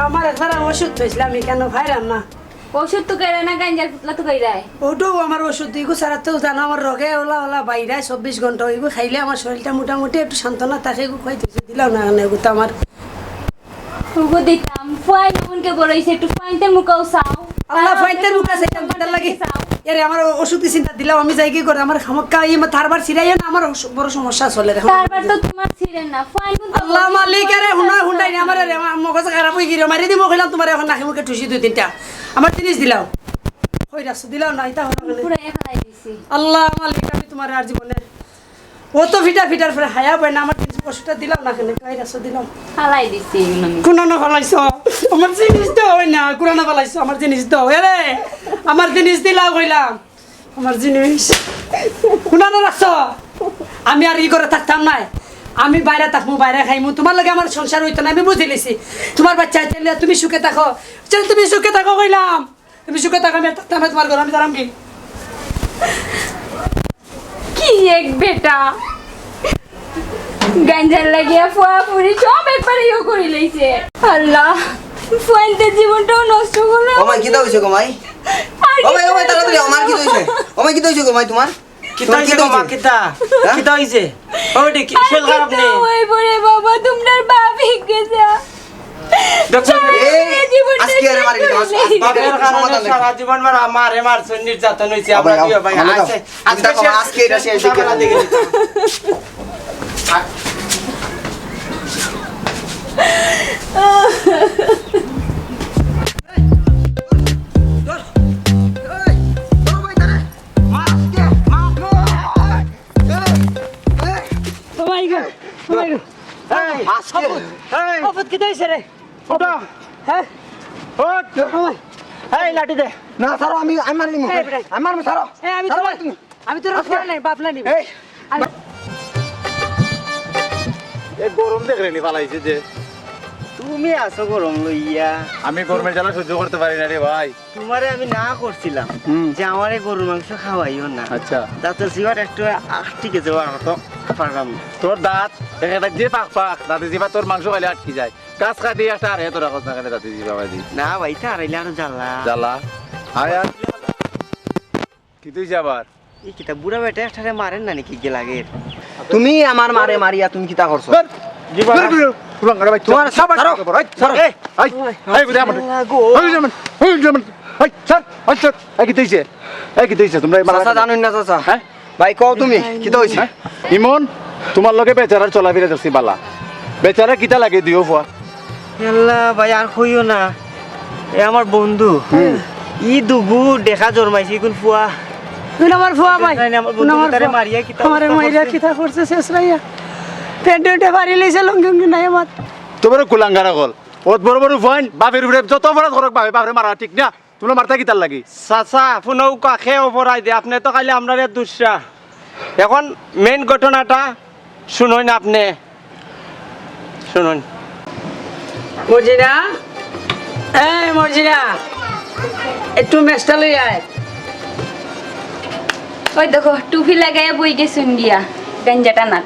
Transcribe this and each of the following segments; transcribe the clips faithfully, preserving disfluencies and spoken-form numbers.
আমার একবার ওষুধ খাইছিলাম, আমি কেন খাইলাম না? ওষুধ তো কেড়ে না, গাঞ্জার পুতলা তো কইরায়। ওটাও আমার ওষুধ, ইগু ছাড়া তো জানো আমার রোগে ওলা ওলা বাইরায় চব্বিশ ঘন্টা, ওইগু খাইলে আমার শরীরটা মোটামুটি একটু সান্ত্বনা থাকে, ইগু খাইতেছে, দিলাও না কেন, ইগু তো আমার। ওগো দিতাম, ফুয়াইন এমনকে বড় হইছে, একটু ফুয়াইনতে মুখাও চাও। আল্লাহ, ফুয়াইনতে মুখা চাইতাম, কিতার লাগি? চাও। এরে, আমার ওষুধ কি চিন্তা দিলাও, আমি যাই কি করে, আমার খামক্কা এই মা-, তারবার ছিড়াইও না, আমার অস-, বড় সমস্যা চলে রে। তারবার তো তোমার ছিঁড়ে না, ফুয়াইন কিন্তু আল্লাহ বড় মালিক, আরে, সমস্যা হুনা, চলে। হুনাই না, আমার, আরে, আমার মগজ খারাপ হয়ে গেল, মারি দিমু কইলাম তোমার, এখন নাকি মুখে ঠুসি দুই তিনটা। আমার জিনিস দিলাও। কই রাখছো, দিলাও না, এটা হলো না। পুরো একালাই দিছি। আল্লাহ মালিক, আমি তোমার আর জীবনে অত ফিটা ফিটার পরে হায়া পায় না, আমার জিনিস পশুটা দিলাম না কেন? কই রাখছো, দিলাম। ফালাই দিছি এগুলো আমি। কোন না ফালাইছো? আমার জিনিস তো হয় না, কোন না ফালাইছো? আমার জিনিস তো, এরে, আমার জিনিস দিলাও কইলাম। আমার জিনিস কোন না রাখছো? আমি আর ই করে থাকতাম নাই, আমি বাইরে থাকমু, বাইরে খাইমু, তোমার লগে আমার সংসার হইতো না, আমি বুঝি লিছি। তোমার বাচ্চা চাইলে তুমি সুখে থাকো, চলো তুমি সুখে থাকো কইলাম। তুমি সুখে থাকো, আমি আর থাকতাম না তোমার ঘরে, আমি জানাম কি? কি এক বেটা, গাঞ্জার লাগিয়া ফুয়া ফুরি সব একবারে ইয়ে করে লইছে। আল্লাহ, ফুয়াইনতে জীবনটাও নষ্ট করলো। ও মাই, কিতা হইছে গো মাই? আর ও মাই, ও মাই, কিতা তাড়াতাড়ি, আমার কিতা হইছে? ও মাই, কিতা হইছে গো মাই তোমার? কিতা হইছে গো মা, কিতা? হ্যাঁ? কিতা হইছে? ও বেটি, কি আর শরীর খারাপ কিতা নি? ওই বলে বাবা, তোমরার বাপ হিক গেছে। দেখো, এই, এই জীবনটা আজকে আরে মারি দিতাম, আজকে বাপের কারণে সমাধান দেখো। সারা জীবন মারা, মারে মারছে, নির্যাতন হইছে, আমরা দুই ভাই। আজকে, আজকে এটা শেষ, শেষ করে দিতাম। Oh my God, oh my God। এই, আজকে, এই। অফত কিতা হইছে রে? ওটা। হ্যাঁ? ওঠ। এই, লাঠি দে। না, ছাড়ো, আমি, আমি মারি নিমু। এই, বেটা। আমি মারমু, ছাড়ো। এই, আমি ছাড়ো, তোর, তুমি। আমি তোর আজকে। ফুয়া নাই, বাপ নাই। এই। আমি এই গরম দেখরে নি ফালাইছে যে। তুমি আছো গরম লইয়া। আমি গরমের জ্বালা সহ্য করতে পারি না রে ভাই। তোমারে আমি না করছিলাম হুম। যে আমারে গরুর মাংস খাওয়াইও না। আচ্ছা। দাঁতের জিবাটা একটু আটকে যাওয়ার মতো পারলাম না। তোর দাঁত, এখানে যে পাক পাক, দাঁতে জিবা তোর মাংস খাইলে আটকি যায়। গাছ কাটি একটা আর এত রাখছ না কেন দাঁতে জিবা বাজি? না ভাই, তা হারাইলে আরো জ্বালা। জ্বালা? আয় আর। কি তুই যাবার? এই কিতা বুড়া বেটা একটারে মারেন না নাকি গে লাগের? তুমি আমার মারে মারিয়া তুমি কিতা করছো? ধর। জি বাবা। ধর, ধর, ধর, ধর, ভাই, তোমার ছাড়ো, ছাড়ো, ছাড়ো। ছাড়ো। এই, এই, এই, বুঝে আমার। আল্লাহ গো। এই, বুঝে আমার। এই, বুঝে আমার। এই, ছাড়, এই, ছাড়। এই, কিতা হইছে? এই, কিতা হইছে? তোমরা এই মারা চাচা জানোই না, চাচা। হ্যাঁ? ভাই, কও তুমি, কিতা হইছে? হ্যাঁ? ইমন, তোমার লগে বেচারার চলাফেরা দেখছি বালা। বেচারা কিতা লাগে দিও ফুয়া? আল্লাহ ভাই, আর কইও না। এ আমার বন্ধু। হুম। ই দুগু দেখা জন্মাইছে, ইগুন ফুয়া। ইগুন আমার ফুয়া ভাই। নাই, নাই, আমার বন্ধু ইগুন আমার তারে ফুয়া। মারিয়া কিতা আমারে অবস্থা মারিয়া করছে? কিতা করছে শেষ রাইয়া। প্যান্ট উল্টে ফাড়ি লইছে, লুঙ্গি উঙ্গি নাই আমার। তোমার কুলাঙ্গারা কল। ওত বড় বড় ফুয়াইন, বাপের উপরে যত অপরাধ করুক, বাপে বাপরে মারা ঠিক না। তোমরা মারতা কিতার লাগি? চাচা, ফুনৌকা খে অপরাধী, আপনে তো খালি আমরারে দুসরা। এখন মেইন ঘটনাটা শুনইন আপনে। শুনইন। মর্জিনা, এই মর্জিনা, একটু মেসটা লই আয়। ওই দেখো, টুপি লাগাইয়া বই গেছুন গিয়া, গাঞ্জাটা না।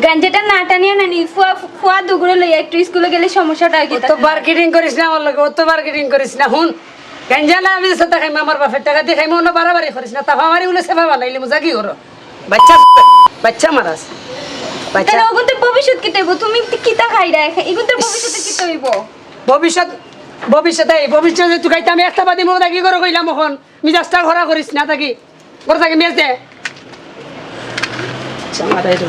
গাঞ্জাটা না টানিয়া নানি, ফুয়া, ফুয়া দুগুরে লইয়া একটু স্কুলে গেলে সমস্যাটা হয় কি অত তা? মার্কেটিং করিস না আমার লগে, অত মার্কেটিং করিস না। হুন, গাঞ্জা না আমি সাথে খাইমু, আমার বাপের টাকা দি খাইমু, অন্য বাড়াবাড়ি করিস না। তাফা মারি উলে সেবা বানাইলে মজা কি করো? বাচ্চা, বাচ্চা মারাস। বাচ্চা। কেন, ওগুন তোর ভবিষ্যৎ কিতা অইবো? তুমি কিতা খাইরায়? এগুন তোর ভবিষ্যতে কিতা অইবো? ভবিষ্যৎ, ভবিষ্যতে, এই ভবিষ্যতে তুই খাইতে আমি একটা বাদি মজা কি করো কইলাম অখন। মিজাজটা খরা করিস না থাকি। ঘর থাকি মেজ দে। আচ্ছা, মারাই রে।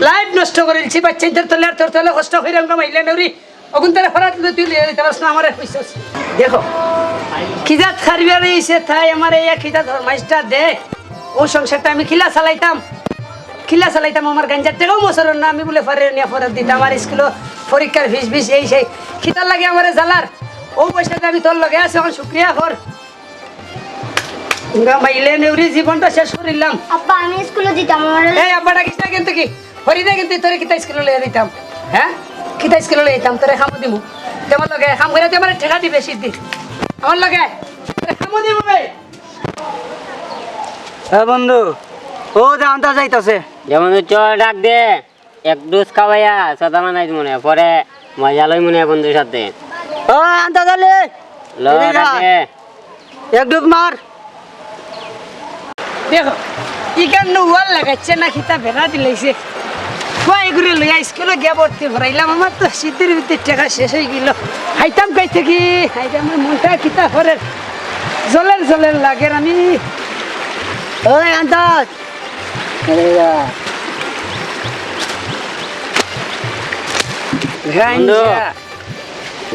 লাইফ নষ্ট করিলছি, বাচ্চাইন্তর তলে আর তোর তলে কষ্ট কইরাম গো মাইলে নেউরি। অগুন তারে ফরাত লই তুই লইয়া দিতে পারস না, আমারে কইছস। দেখো, কি জাত খারিয়া রইছে তাই আমারে ইয়া কি জাত ফরমাইশটা দে। অউ সংসারটা আমি কিলা চালাইতাম? কিলা চালাইতাম? আমার গাঞ্জার টেকাও মসরর না, আমি বুলে ফরে নিয়া ফরাত দিতাম, আর স্কুলো পরীক্ষার ফিস ফিস এই সেই। কিতার লাগি আমারে জ্বালার? অউ পয়সাতে আমি তোর লগে আছি, অখন শুকরিয়া কর। গা মাইলে নেউরি জীবনটা শেষ করিলাম। আব্বা, আমি স্কুলো দিতাম, আমার এই আব্বা ডাকিস না কিন্তু কি? হরি দে কিন্তু তোরে কিতা স্কুলো লইয়া দিতাম? হ্যাঁ? কিতা স্কুলো লইয়া দিতাম? তোরে খামো দিমু। তুই আমার লগে খাম করে তুই আমারে টেকা দিবে সিদ্ধি। আমার লগে তোরে খামো দিমু বে। এ বন্ধু, ও যে আনতা যাইতাছে। যে বন্ধু, চল ডাক দে। এক ডোজ খাওয়াইয়া সাদা বানাই মনে, পরে মজা লই মনে বন্ধুর সাথে। ও আন্তাজ আলী, ল, এদিকে আয়। রাতে। এক ডুব মার। দেখো, ইখান নুয়ার লাগাইছে না, কিতা বেড়া দিলাইছে। কয় এগুরে লইয়া স্কুলো গিয়া ভর্তি করাইলাম, আমার তো সিদ্ধির ভিতরে টেকা শেষ অই গেল। খাইতাম কই থাকি, খাইতাম, আমার মনটা কিতা করের, জলের জলের লাগের আমি। ওই আন্তাজ, এদিকে আয়। বন্ধু। গাঞ্জা।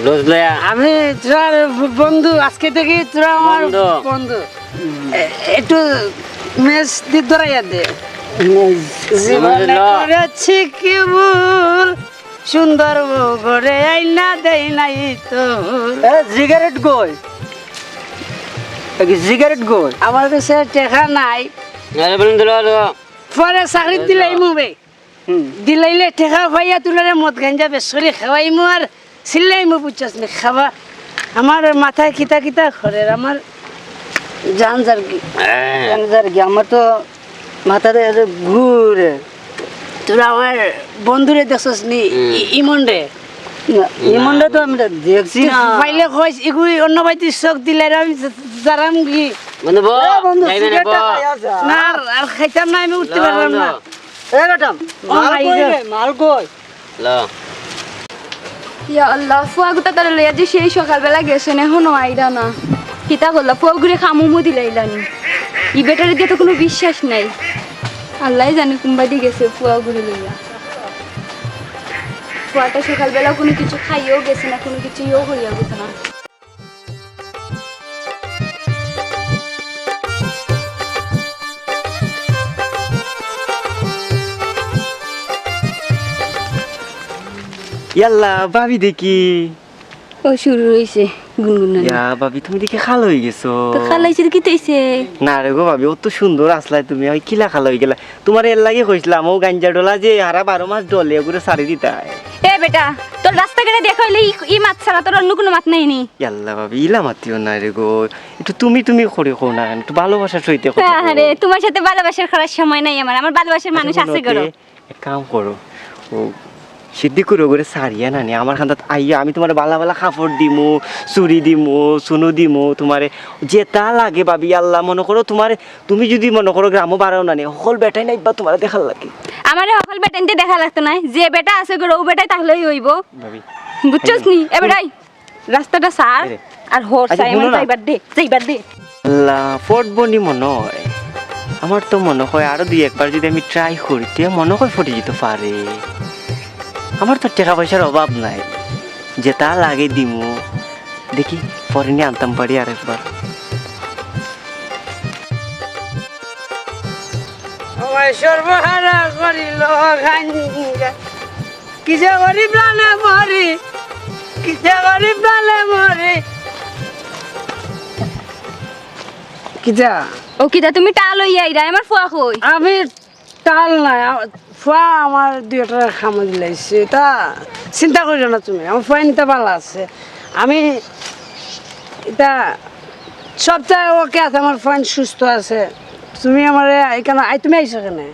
বুঝলে? আমি তোর ব-, বন্ধু, আজকে থেকে তোরা আমার বন্ধু। বন্ধু। এ-, একটু মেজ দি ধরাইয়া দে। মেজ। জীবনে বুঝলো? করেছি কি ভুল, সুন্দর বউ ঘরে আইনা দেই নাই তো। এ, সিগারেট কই? এ কি সিগারেট কই? আমার কাছে টেকা নাই। আরে বলুন, দিলো, দিলো। পরে চাকরি দিলাইমু বে। হুম। দিলাইলে টেকা পাইয়া তুলারে মদ গাঞ্জা বেশ করি খাওয়াইমু আর চিল্লাইমু, বুঝছস নি? খাবা। আমার মাথায় কিতা কিতা করের, আমার জান যার কি। হ্যাঁ। জান যার কি, আমার তো মাথাতে এসে ঘুরে। তোরা আমার বন্ধুরে দেখছস নি? হুম। ই-, ইমন রে। না, না। ইমন রে তো আমি দেখছি না। পাইলে কইস, এগুই অন্য বাড়িতে চোখ দিলে আর আমি যা-, যারাম কি? বন্ধু, বল। এ বন্ধু, যাইবে না, সিগারেটটা বল। খাইয়া যা। না, আর, আর খাইতাম না, আমি উঠতে ল, পারলাম না। বন্ধু। এ বেটা, ও মাল মাই কই গড। রে, মাল কই? ল। ইয়া আল্লাহ, ফুয়া গুতা তারা লইয়া যে সেই সকালবেলা গেছেন, এখনো আইরা না। কিতা করলা? ফুয়া গুরে খামুমু দিলাইলানি। ই বেটারে দিয়া তো কোনো বিশ্বাস নাই। আল্লাহ জানে কোনবাদি গেছে ফুয়া গুরে লইয়া। ফুয়াটা সকালবেলা কোনো কিছু খাইয়াও গেছে না, কোনো কিছু ইয়েও করিয়া গেছে না। ইয়াল্লা, ভাবি দেখি। ও শুরু হইছে গুনগুনানি। ইয়া, ভাবি, তুমি দেখি কালা অই গেছো। তো কালা অইছে তো কিতা অইছে? না রে গো ভাবি, অত সুন্দর আছলায় তুমি, ওই কিলা কালা অই গেলা? তুমারে এর লাগি কইছলাম, ও গাঞ্জা ডলা যে হারা বারো মাস ডলে, ওগুরে ছাড়ি দিতায়। এ বেটা, তোর রাস্তাঘাটে দেখা অইলে ই, ই মাত ছাড়া তোর অন্য কুনু মাত নাই নি? ইয়াল্লা ভাবি, ইলা মাতিও না রে গো। একটু তুমি তুমি করি কও না কেনে? একটু ভালোবাসার সহিতে কথা কও। আরে, তুমার সাথে ভালোবাসার করার সময় নাই আমার। আমার ভালোবাসার মানুষ আছে গরো। এক কাম করো, ও সিদ্দিকুর ওগুরে ছাড়িয়া না নি, আমার কান্দাত আইয়া আমি তুমারে বালা বালা কাপড় দিমু, চুড়ি দিমু, চুনু দিমু, তুমারে যেতা লাগে ভাবি, আল্লাহ মনো করো তুমারে তুমি যুদি মনো করো গ্রামো বাড়াও না নি, হকল বেটাইন আইবা তুমারে দেখার লাগি। আমারে হকল বেটাইনতে দেখা লাগতো নায়, যে বেটা আছে গরো, ও বেটাই তাহলেই অইবো। ভাবি। বুঝছস নি? এ বেটাই, রাস্তাটা ছাড়, এরে। আর হর আচ্ছা, চাই আমার হুনো না। যাইবার দে, যাইবার দে। আল্লাহ, পড়বো নি মনো অয়। আমার তো মনো অয় আরো দুই একবার যুদি আমি try করি, তে মনো অয় পড়ি যিতো পারে। আমার তো টেকা পয়সার অভাব নাই, যেতা লাগে দিমু। দেখি, পরে নি আনতাম পারি আরেকবার। আমায় সর্বহারা করিল গাঞ্জা। কি যে করি প্রাণে মরি, কি যে করি প্রাণে মরি। কি যা? ও কিতা তুমি টাল অইয়া আইরায়, আমার ফুয়া কই? আমি টাল নায়, আ-, ফুয়া আমার দুই একটা কামো দিলাইছে, ইতা চিন্তা করিও না তুমি, আমার ফুয়া ইতা ভালা আছে। আমি ইতা সপ্তাহে ওকে আছে, আমার ফুয়া সুস্থ আছে। তুমি আমারে এখানে আই, তুমি আইছো কেনে?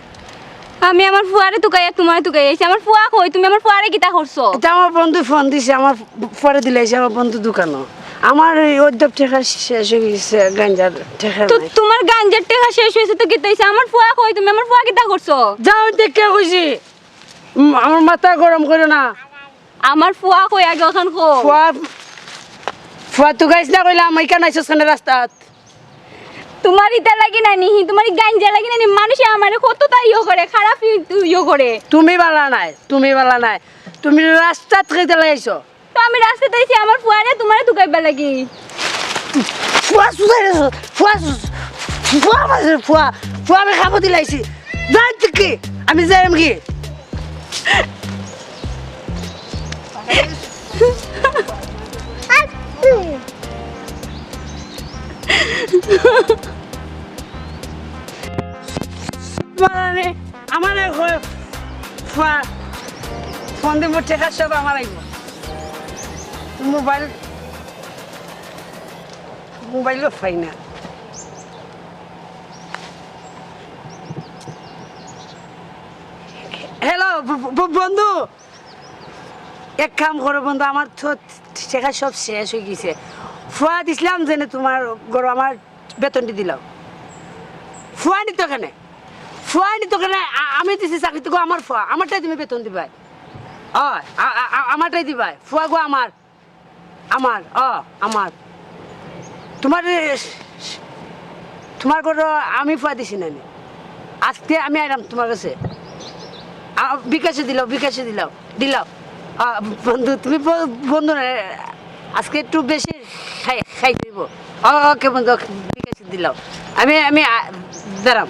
আমি আমার ফুয়ারে তুকাইয়া তুমারে তুকাইয়া আইছি। আমার ফুয়া কই? তুমি আমার ফুয়ারে কিতা করছো? ইতা আমার বন্ধু ফোন দিছে, আমার ফুয়ারে দিলাইছে আমার বন্ধু দোকানো। আমার এই অর্ধেক টেকা শেষ অই গেছে, গাঞ্জার টেকা তো নাই। তুমার গাঞ্জার টেকা শেষ অইছে তো কিতা অইছে? আমার ফুয়া কই? তুমি আমার ফুয়া কিতা করছো? যাও, দেখে কইছি। উম, আমার মাথা গরম করিও না। আমার ফুয়া কই আগে অখান কও। ফুয়া, ফুয়া তুকাইছ না কইলাম, ইখান আইছস কেনে রাস্তাত? তুমার ইতা লাগি না নি, তুমার ই গাঞ্জা লাগি না নি, মানুষে আমারে কততা ইয়ে করে, খারাপ ই-, ইয়ে করে। তুমি ভালা নায়, তুমি ভালা নায়। তুমি রাস্তাত কিতা লাগি আইছো? তো আমি রাস্তাত আইছি আমার ফুয়ারে তুমারে তুকাইবার লাগি। ফুয়া সুজাই রে, ফুয়া সু-, ফুয়া মারছে, ফুয়া, ফুয়া আমি খাবো দিলাইছি। জান তুই কি? আমি যাইরাম কি? মানে, আমারে কয়, ফা-, ফোন দিব, টেকা সব আমার আইব। মোবাইল, মোবাইলও পাই না। হ্যালো, ব-, ব-, বন্ধু। এক কাম করো বন্ধু, আমার তো টেকা সব শেষ অই গেছে। ফুয়া দিছলাম যেনে তুমার ঘরো, আমার বেতনটি দিলাও। ফুয়া নিতো কেনে? ফুয়া নিতো কেনে? আ-, আমি দিছি চাকরি তো গো, আমার ফুয়া, আমারটাই তুমি বেতন দিবায়। অয়, আ-, আ-, আ-, আমারটাই দিবায়। ফুয়া গো আমার, আমার, অ, আমার। তুমার, এ, তুমার ঘরো আমি ফুয়া দিছি না নি? আজকে আমি আইলাম তুমার কাছে। আ, বিকাশে দিলাও, বিকাশে দিলাও, দিলাও। আ, বন্ধু, তুমি ব-, বন্ধু না, আজকে একটু বেশি খাই, খাই দিব। ও, ওকে বন্ধু, ওকে, বিকাশে দিলাও। আমি, আমি, আ, দাঁড়াও।